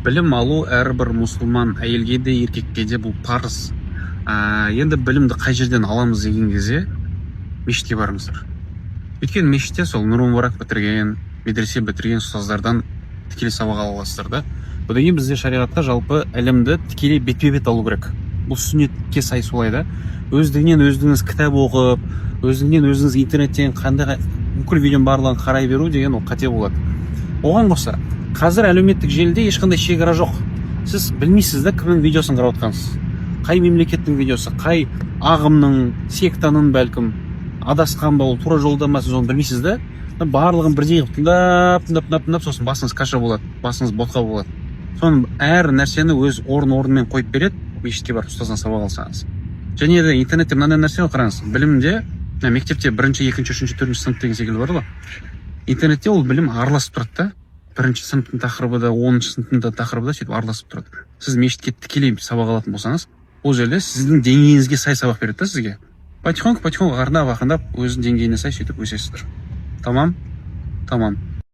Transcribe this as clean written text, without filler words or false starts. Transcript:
Білім алу әрбір мұсылман әйелге де, еркекке де бұл парыз. Енді білімді қай жерден аламыз деген кезде, мешітке барыңыздар. Өйткені мешітте сол Нұр Мүбарак бітірген, медресе бітірген ұстаздардан тікелей сабақ ала аласыздар да. Одан кейін бізде шариғатта жалпы ілімді тікелей бетпе бет алу керек. Бұл сүннетке сай солай да. Өздігінен өздігіңіз кітап оқып, өздігінен өзіңіз интернеттен қандай бүкіл видеоның барлығын қарай беру деген ол қате болады. Оған қоса, қазір әлеуметтік желіде ешқандай шекара жоқ. Сіз білмейсіз да, кімнің видеосын қарап отқансыз, қай мемлекеттің видеосы, қай ағымның, сектаның, бәлкім адасқан ба ол, тура жолда ма, сіз оны білмейсіз да. Барлығын бірдей қылып тыңдап, тыңдап, тыңдап, тыңдап, сосын басыңыз каша болады, басыңыз ботқа болады. Соның әр нәрсені өз орын орнымен қойып береді мешітке барып ұстаздан сабақ алсаңыз. Және де интернетте мынандай нәрсе ғой, қараңыз, білімде мына мектепте бірінші, екінші, үшінші, төртінші сынып деген секілді бар ғой. Интернетте ол білім араласып тұрады да. Бірінші сыныптың тақырыбы да, 10-шы сыныптың да тақырыбы да сөйтіп араласып тұрады. Сіз мешітке тікелей сабақ алатын болсаңыз, ол жерде сіздің деңгейіңізге сай сабақ береді да сізге. Потихоньку, потихоньку, ақырындап, ақырындап өзінің деңгейіне сай сөйтіп өсесіздер. Тамам, тамам.